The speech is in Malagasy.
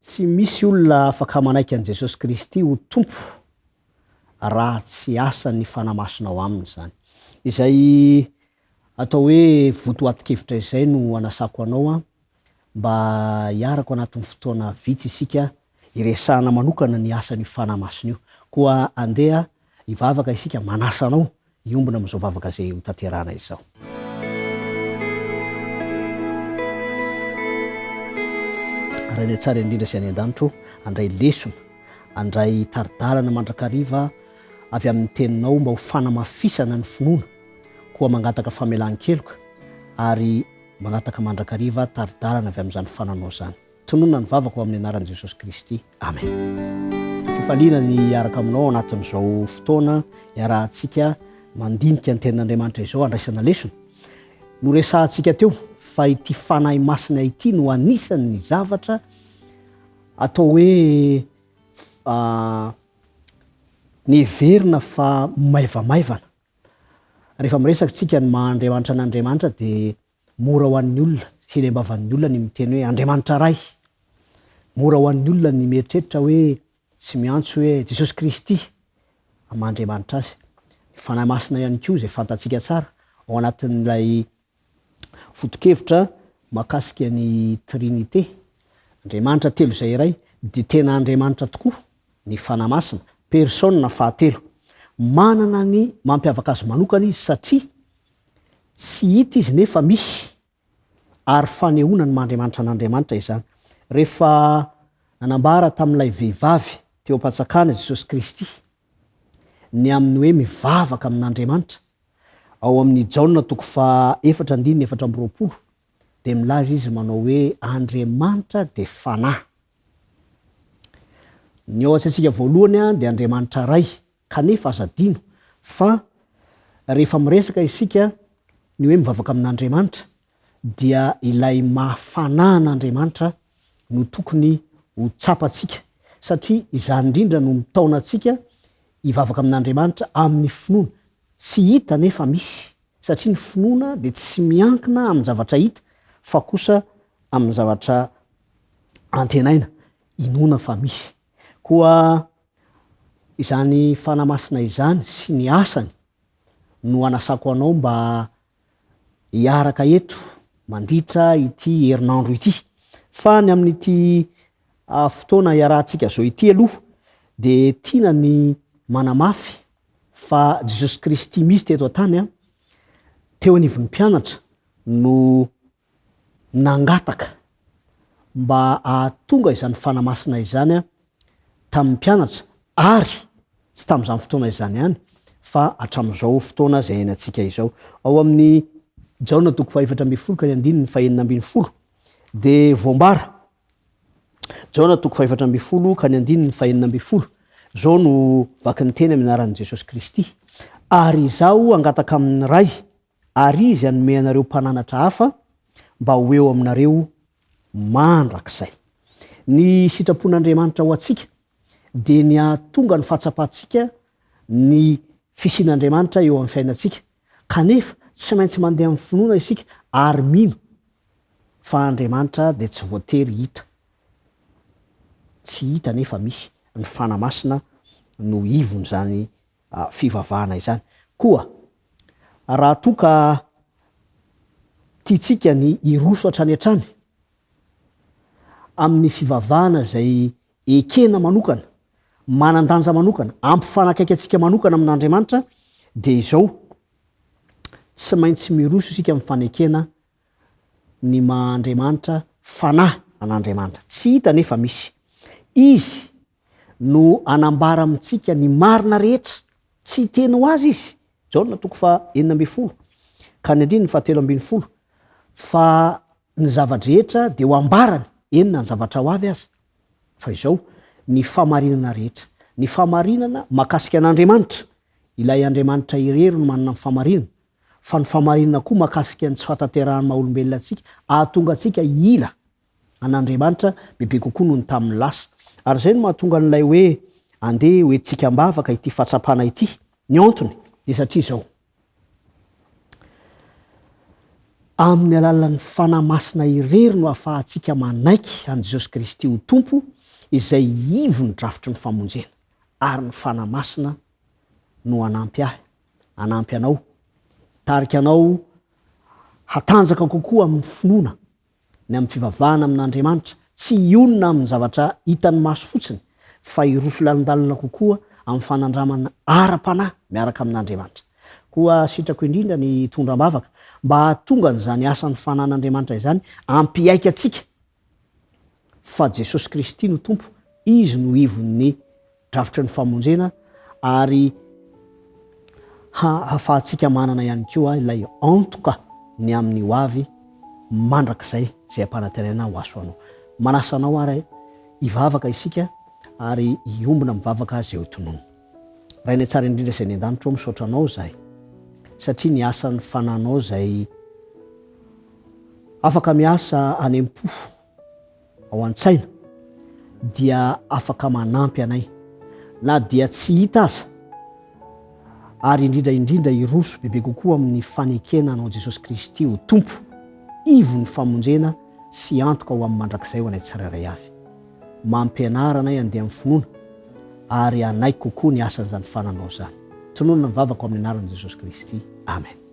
Tsy misy olona afaka manaiky an'i Jesosy Kristy ho Tompo raha tsy asan'ny Fanahy Masina ao aminy izany. Izay atao hoe votoatin-kevitra izay no anasako anao mba hiaraka ao anatin'ny fotoana vitsy isika hiresahana manokana ny asan'io Fanahy Masina io. Koa andeha hivavaka isika, manasa anao hiombona amin'izao vavaka izay hotanterahana izao. Rainay tsara indrindra izay any an-danitra ô, handray lesona, handray tari-dalana mandrakariva avy amin'ny Teninao mba ho fanamafisana ny finoana, koa mangataka famelan-keloka ary mangataka mandrakariva tari-dalana avy amin'izany fananao izany. Tononina ny vavaka ho amin'ny anaran'i Jesosy Kristy. Amen. Fifaliana ny hiaraka aminao ao anatin'izao fotoana iarahantsika mandinika ny Tenin'Andriamanitra izao handraisana lesona. Noresahantsika teo fa ity Fanahy Masina ity no anisan'ny zavatra atao hoe neverina fa maivamaivana. Rehefa miresaka isika ny maha Andriamanitra an'Andriamanitra dia Mora ho an'ny olona, hely am-bavan'ny olona ny miteny hoe Andriamanitra Ray. Mora ho an'ny olona ny mieritreritra hoe sy miantso hoe Jesosy Kristy amin'ny maha Andriamanitra Azy. Ny Fanahy Masina ihany koa izay fantatsika tsara ao anatin'ilay foto-kevitra mahakasika ny Trinite, Andriamanitra telo izay iray, dia tena Andriamanitra tokoa ny Fanahy Masina, Persona fahatelo. Manana ny mampiavaka azy manokana izy satria Tsy hita izy nefa misy, ary fanehoana ny maha-Andriamanitra an'Andriamanitra izany. Rehefa nanambara tamin'ilay vehivavy teo am-pantsakana Jesosy Kristy ny amin'ny hoe mivavaka amin'Andriamanitra, ao amin'ny Jaona toko faha-efatra andininy 24, dia milaza izy manao hoe Andriamanitra dia Fanahy. Ny ao an-tsaintsika voalohany dia Andriamanitra Ray, Kanefa aza adino fa rehefa miresaka isika ny hoe mivavaka amin'Andriamanitra dia ilay maha fanahy an'Andriamanitra no tokony ho tsapantsika satria izany indrindra no mitaona antsika hivavaka amin'Andriamanitra amin'ny finoana tsy hita nefa misy satria ny finoana dia tsy miankina amin-javatra hita fa kosa amin'ny zavatra antenaina, inoana fa misy. Koa Izany Fanahy Masina izany sy ny asany no anasako anao mba hiaraka eto mandritra ity herinandro ity. Fa ny amin'ity fotoana iarahantsika zao ity aloha dia tiana ny manamafy fa Jesosy Kristy misy teto an-tany teo anivon'ny mpianatra no nangataka mba hahatonga izany Fanahy Masina izany tamin'ny mpianatra ary tsy tamin'izany fotoana izany ihany fa hatramin'izao fotoana izay iainantsika izao. Ao amin'ny Jaona toko fahefatra ambin'ny folo ka ny andininy fahenina ambin'ny folo dia voambara, Jaona toko fahefatra ambin'ny folo ka ny andininy fahenina ambin'ny folo, izao no vakin'ny teny amin'ny anaran'i Jesosy Kristy, Ary Izaho hangataka amin'ny Ray, Ary Izy hanome anareo mpananatra hafa mba ho eo aminareo mandrakizay. Ny sitrapon'Andriamanitra ho antsika dia ny hahatonga ny fahatsapantsika ny fisian'Andriamanitra eo amin'ny fiainantsika, kanefa tsy maintsy mandeha amin'ny finoana isika ary mino fa Andriamanitra dia tsy voatery hita. Tsy hita nefa misy. Ny Fanahy Masina no ivon'izany fivavahana izany. Koa raha toa ka tiantsika ny hiroso hatrany hatrany amin'ny fivavahana izay ekena manokana, manan-danja manokana, ampifanakaiky antsika manokana amin'Andriamanitra, dia izao, tsy maintsy miroso isika amin'ny fanekena ny maha Andriamanitra Fanahy an'Andriamanitra. Tsy hita nefa misy. Izy no hanambara amintsika ny marina rehetra, tsy hiteny ho azy izy, Jaona toko faha 16 ka ny andininy faha 13, fa ny zava-drehetra dia ho ambarany, eny na ny zavatra ho avy aza, fa izao, ny fahamarinana rehetra. Ny fahamarinana mahakasika an'Andriamanitra, ilay Andriamanitra irery no manana ny fahamarinana, fa ny fahamarinana koa mahakasika ny tsy fahatanterahan'ny maha olombelona antsika, hahatonga antsika hila an'Andriamanitra bebe kokoa noho ny tamin'ny lasa. Ary izay no mahatonga an'ilay hoe andeha hoentintsika am-bavaka ity fahatsapana ity. Ny antony dia satria izao, amin'ny alalan'ny Fanahy Masina irery no ahafahantsika manaiky an'i Jesosy Kristy ho Tompo. izay ivon'ny drafitry ny famonjena, ary ny Fanahy Masina no hanampy ahy, hanampy anao, hitarika anao hatanjaka kokoa amin'ny finoana, ny amin'ny fivavahana amin'Andriamanitra, tsy hionona amin'ny zavatra hitan'ny maso fotsiny, fa hiroso lalindalina kokoa amin'ny fanandramana ara-panahy miaraka amin'Andriamanitra. Koa sitrako indrindra ny hitondra am-bavaka mba hahatonga an'izany asan'ny fanan'Andriamanitra izany hampiaiky antsika fa Jesosy Kristy no Tompo, Izy no ivon'ny drafitry ny famonjena ary hahafahantsika manana ihany koa ilay antoka ny amin'ny ho avy mandrakizay izay ampanantenaina ho aso anao. Manasa anao ary hivavaka isika ary hiombona mivavaka izay ho tononina. Rainay tsara indrindra izay any an-danitra ô, misaotra anao izahay satria ny asan'ny fananao izay afaka miasa any am-po ao an-tsaina dia afaka manampy anay na dia tsy hita aza ary indrindra indrindra hiroso bebe kokoa amin'ny fanekena anao Jesosy Kristy ho Tompo, ivon'ny famonjena sy antoka ho amin'ny mandrakizay ho anay tsirairay avy. Mampianara anay handeha amin'ny finoana ary hanaiky kokoa ny asan'izany fananao izany. Tononina ny vavako amin'ny anaran'i Jesosy Kristy. Amen.